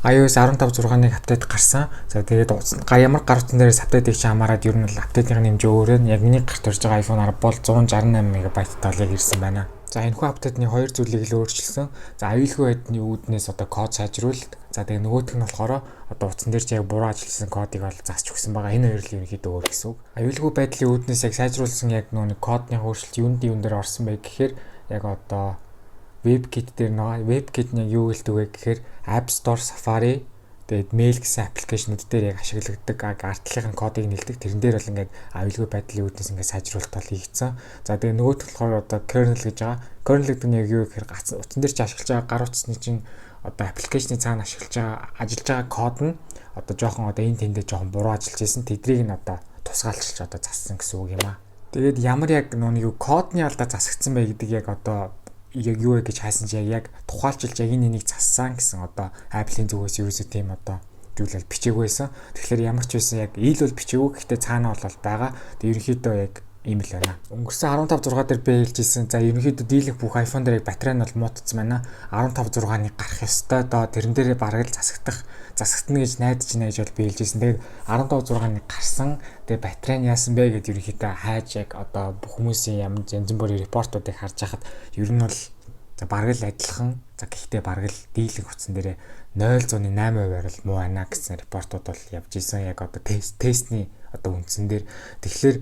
iOS 15.6-ны update гарсан. За, тэгээд ямар гар утсан дээрээс update хийж хамаарат ер нь бол update-ийн хэмжээ өөр нь. Яг миний гарт орж байгаа iPhone 10 бол 168 МБ тал яг ирсэн байна. За, энэхүү update-ны хоёр зүйлийг л өөрчилсөн. За, аюулгүй байдлын үүднээс одоо код сайжруулалт. За, тэгээ нөгөөх нь болохоор одоо утсан дээр чи яг буруу ажилласан кодыг бол засч өгсөн байгаа. Энэ хоёр л ерөнхийдөө өөр гэсэн үг. Аюулгүй байдлын үүднээс яг сайжруулсан яг нөгөө нэг кодны өөрчлөлт юунд юун дээр орсон бэ гэхээр яг одоо WebKit дээр нөгөө WebKit нь яг юу гэлдэг вэ гэхээр App Store, Safari, тэгээд Mail гэсэн application үүд дээр яг ашиглагддаг артлын кодыг нэлдэг. Тэрэн дээр бол ингээд аюулгүй байдлын үүднээс ингээд сайжруулалт бол хийгдсэн. За, тэгээд нөгөөх болохоор одоо kernel гэж байгаа. Kernel гэдэг нь яг юу гэхээр утсан дээр чи ашиглаж байгаа гар утасны чинь одоо application ы цаана ашиглаж байгаа, ажиллаж байгаа код нь одоо жоохон одоо энэ тэндээ жоохон буруу ажиллаж исэн. Тэдрийг нь одоо тусгаалчилж одоо зассан гэсэн үг юм аа. Тэгээд ямар яг нөгөө юу кодны алдаа засагдсан бай гэдэг яг одоо яг юу вэ гэж хайсан чи яг тухайлчилж яг энэ энийг зассан гэсэн одоо Apple-ийн зүгээс ерөөсөө тийм одоо зүйл бол бичээгүй байсан. Тэгэхээр ямар ч байсан яг ил бол бичээгүй, гэхдээ цаана бол байгаа. Тэгээд ерөнхийдөө яг ийм л байна. Өнгөрсөн 15 6 дээр би хэлжсэн. За, ерөнхийдөө дийлэх бүх iPhone дээр яг батарей нь бол муутцсан байна. 15 6-ны гарах ёстой доо. Тэрэн дээрээ бараг л засагдана гэж найдаж байна гэж бол би хэлжсэн. Тэгээд 15 6-ны гарсан. Тэгээд батарей нь яасан бэ гэдээ ерөнхийдөө хайж яг одоо бүх хүмүүсийн янз янз бүрийн report уудыг харж байхад ер нь бол за бараг л адилхан. За, гэхдээ бараг л дийлэх утсан дээрээ 0.8% бол муу байна гэсэн report ууд бол явж исэн. Яг одоо тестний одоо үндсэн дээр, тэгэхээр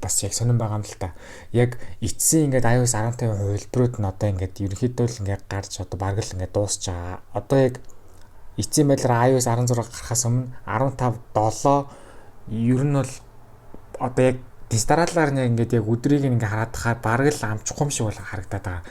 бас яг сонирн байгаа юм л та. Яг эцсийн ингээд iOS 15 хувилбарууд нь одоо ингээд ерөнхийдөө л ингээд гарч одоо бараг л ингээд дуусч байгаа. Одоо яг эцсийн байдлаар iOS 16 гарахаас өмнө 15 7 ер нь бол одоо яг дистаралаар нь ингээд яг өдрийг ингээд хараад хахаар бараг л амжихгүй юм шиг бол харагдаад байгаа.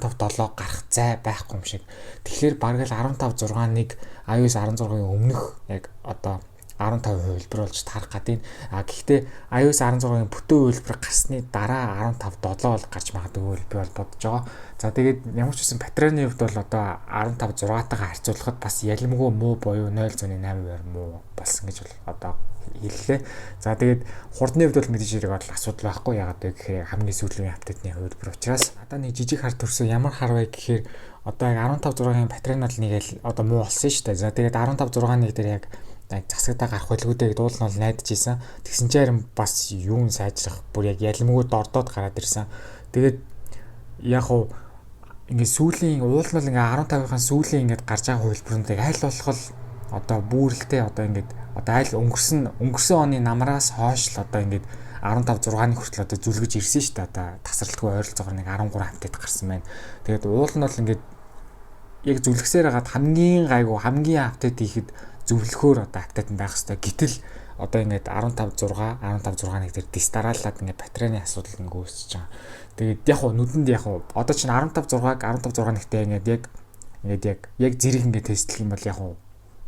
15 7 гарах зай байхгүй юм шиг. Тэгэхээр бараг л 15 6 1 iOS 16-ын өмнөх яг одоо 15 хувилбар болж таарах гэдэг. А гэхдээ iOS 16-ын бүтэн хувилбар гарсны дараа 15 7 бол гарч магадгүй би бол бодож байгаа. За, тэгээд ямар ч байсан батарейны хувьд бол одоо 15 6-тайгаа харьцуулахад бас ялимгүй муу буюу 0.8% муу болсон гэж бол одоо хэллээ. За, тэгээд хурдны хувьд бол мэдээж хэрэг бол асуудал байхгүй. Ягаад вэ гэхээр хамгийн сүүлийн update ны хувилбар учраас. Одоо нэг жижиг хар төрсөн. Ямар хар вэ гэхээр одоо яг 15 6-ын батарей нь бол нэг л одоо муу болсон шүү дээ. За, тэгээд 15 6 1 дээр яг засагдаа гарах байлгүй дээ гэдээ уул нь бол найдаж исэн. Тэгсэн чинь харин бас юун сайжрах бүр яг ялимгүй дордоод гараад ирсэн. Тэгээд яг уу ингээд сүүлийн уул нь бол ингээд 15-ын сүүлийн ингээд гарч байгаа хувилбаруудыг аль болох л одоо бүрэлтэй одоо ингээд одоо аль өнгөрсөн оны намраас хойш л одоо ингээд 15 6-ны хүртэл одоо зүлгэж ирсэн шүү дээ. Одоо тасралтгүй ойролцоогоор нэг 13 update гарсан байна. Тэгээд уул нь бол ингээд яг зүлгсээр хагаад хамгийн гайгүй хамгийн update хийхэд зөвлөхөөр одоо update нь байх хэвээр. Гэтэл одоо ингээд 15 6 15 6 1 дээр дистараалаад ингээд батарейны асуудал ингээд үүсэж байгаа. Тэгээд яг хуу нүдэнд яг хуу одоо чинь 15 6-аг 15 6 нэгтэй ингээд яг ингээд яг зэрэг ингээд тестлэх юм бол яг хуу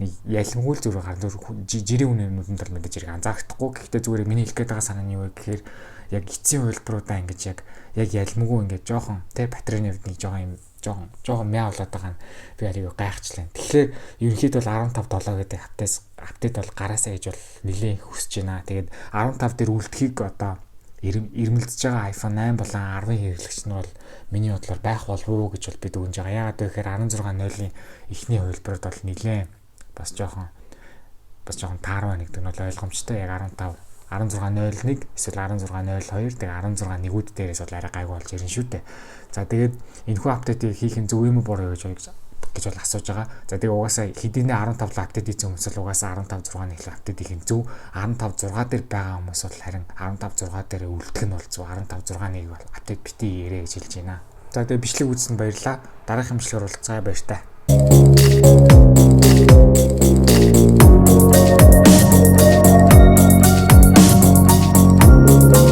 нэг ялимгүй л зүгээр гарна, жирийн үнэ нүдэнд бол мэдээж хэрэг анзаахдахгүй. Гэхдээ зүгээр миний хэлэх гээд байгаа санаа нь юу вэ гэхээр яг эцсийн хувилбаруудаа ингэж яг ялимгүй ингээд жоохон тэ батарейны хувьд нэг жоохон юм жоохон мяавлаад байгаа нь би ариг гайхчлаа. Тэгэхээр ерөнхийдөө бол 15 7 гэдэг update бол гараасаа гэж бол нэлээд хүсэж байна. Тэгээд 15 дээр үлдэхийг одоо ирмэлдэж байгаа iPhone 8 болон 10-ын хэрэглэгч нь бол миний бодлоор байх болов уу гэж бол би дүгнж байгаа. Яагаад вэ гэхээр 16.0-ын эхний хувилбарууд бол нэлээд бас жоохон таарва гэдэг нь бол ойлгомжтой. Яг 15 16.01 эсвэл 16.02, тэгээ 16.1-үүд дээрээс бол арай гайгүй болж ирнэ шүү дээ. За, тэгээд энэхүү update ыг хийх нь зөв юм уу, буруу гэж гэж бол асууж байгаа. За, тэгээ угаасаа хэдийнэ 15 update хийсэн хүмүүс бол угаасаа 15 6 нэг update хийх нь зөв. 15 6 дээр байгаа хүмүүс бол харин 15 6 дээр үлдэх нь бол зөв. 15 6 1 бол update битгий хийгээрэй гэж хэлж байна. За, тэгээ бичлэг үзсэнд баярлалаа. Дараагийн бичлэгээр уулзцаая, баяртай.